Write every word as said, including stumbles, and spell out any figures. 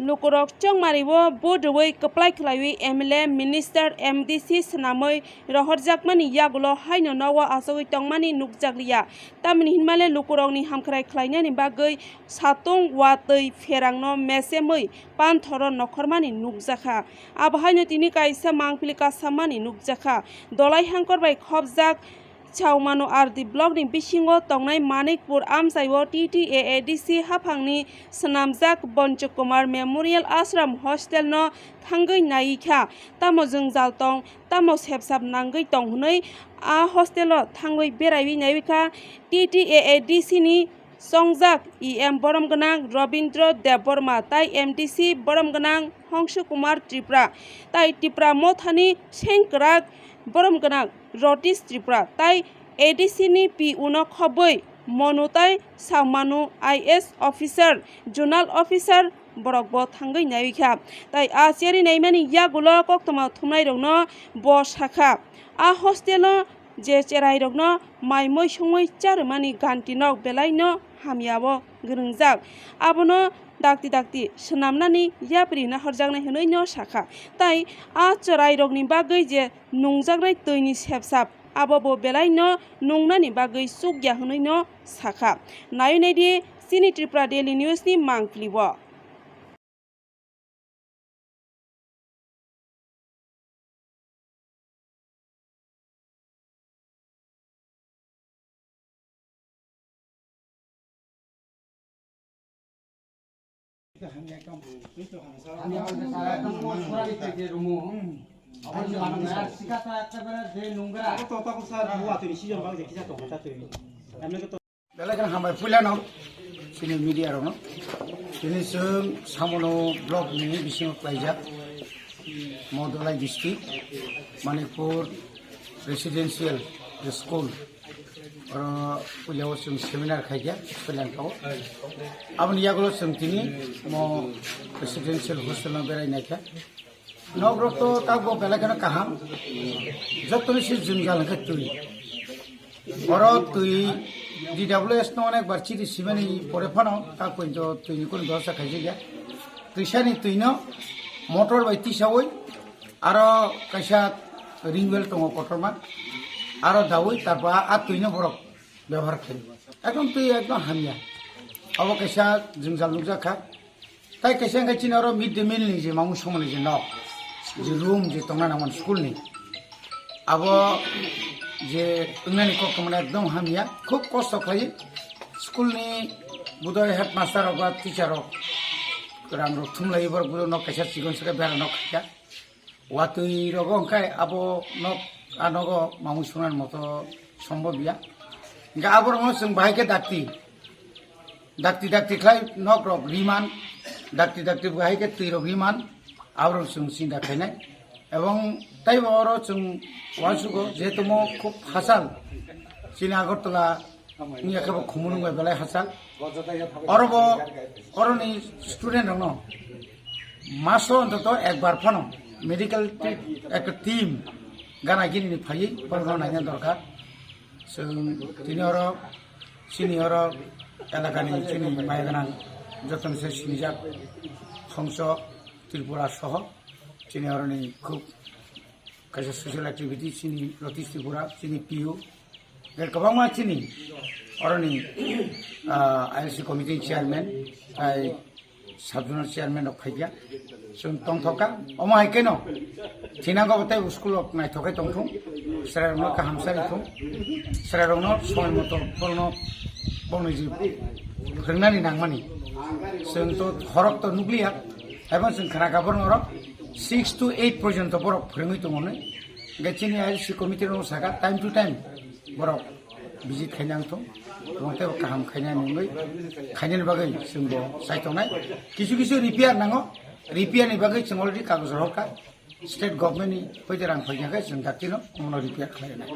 Lukurok chongmari o vote rwui kwplai khlaiwi M L A, minister, M D C swnamwi rohorjakmani yagulo haino nogo achugwi tongmani nukjakliya. Tamni hinmale lukurokni hamkrai khlainani bagwi satung watwi pherangno mesemwi panthoro nokhormani nukjakha. Abohaino tini kaisa mangpili kasamani nukjakha. Dolai hangkor bai khopjak Chaumanu R D blockni bisingo tongnai Manikpur amchaio T T A A D C haphangni swnamjak Boncho Kumar Memorial Ashram Hostel no thangwi naiwi kha. Tamo jwngjal tong, tamo sepsap nangwi tong hwnwi a hostel o thangwi beraiwi naiwi kha. T T A A D C ni Chongjak E M borom gwnang Robindra Debbarma tai M D C borom gwnang Hongsu Kumar Tripura tai Tipra Mothani sengkwrak borom gwnang Rotish Tripura tai A D C ni P U no khobwi Monu tai Saumanu I A S officer, zonal officer borok bo thangwi naiwi kha. Tai a cheri naimani yagulo koktwma thumnairokno bo sakha. A hostel o je cherairokno mai mui songmui charwmani ganti nok belai no hamya o gwnwngjak. Abono dakti dakti swnamnani yapri nahorjaknai hwnwi no sakha. Tai a cherairokni bagwi je nungjaknai twini sepsap abo bo belai no nungnani bagwi chukya hwnwi no sakha. Naiwi naidi chini Tripura Daily News ni mangpili o. Belai kheno hambai puilano chini media rokno. Tini chwng Samono block ni bisingo klaijak Modolai district, Manipur residential school. Oro puilao chwng seminar khaikha Sri Lanka o. Aboni yagulo chwng tini mo residential hostel no berai naikha. Nok rok to takbo belai kheno kaham. Jotoni se jwngjal hwnkhe twi. Oro twi D W S no onek bar chiri simani pore phano tak pointo twi ni kunu dosa khaijak ya. Twisani twi no motor bai tisawi aro kaisa ring well tongo kotorma. Aro dawi tarpor a twi no borok bebohar khai. Ekdom twi ekdom hamya. Abo kaisa jwngjal nukjak kha. Tai kaisa hwnkhe chini oro mid day meal ni je mamung songmani je nok, je room je tongna nangmani school ni, abo je wngnani kok tongmani ekdom hamya, khub kosto khlai school ni budai headmaster rok ba teacher rok rang rok thumlai borok budai nok kaisa chikon saka bera nok khaikha. Watwi rogo hwnkhe abo nok, a nogo mamung songna moto sombob ya. Hwnkhe aborokno chwng bahai khe dakti, dakti dakti khlai nok rok riman, dakti dakti bahai khe twi rok riman, aborok chwng sinda khainai. Ebong taibo oro chwng uansugo, jehetu mo khub hachal chini Agartala wngya khe bo khumulwng bai belai hachal. Oro bo, oroni student rokno maso ontoto ekbar phano medical ti-, ekta team gana gini ni phaiwi borokno naina dorkar. Chwng tini oro chini oro elakani chini maya gwnang jotono se sinijak Hongso Tripura soho chini oroni khub kaisa social activity chini Rotish Tripura, chini P U, er kwbangma chini oroni, ah, I L C committee chairman, tai sub zonal chairman rok phaikha. Chwng tongthokha, omo hai kheno thinango bo tei school rok naithok khe tongthung, chwrairokno kaham chari thung, chwrairokno somoi moto borokno bongni je phwrwngnani nangmani. Chwng to horok to nukliya, ebo chwng khna kha borokno oro six to eight porjonto borok phwrwngwi tongo hwnwi. Hwnkhe chini I L C committee rokno sakha time to time borok visit khaina wngthung, tongthai bo kaham khaina wngwi khainani bagwi chwng bo chai tongnai. Kisu kisu repair nango, repair ni bagwi chwng already kagoj rohorkha. State government ni hoite rang phaikha khe chwng daktino omono repair khlai rwnai.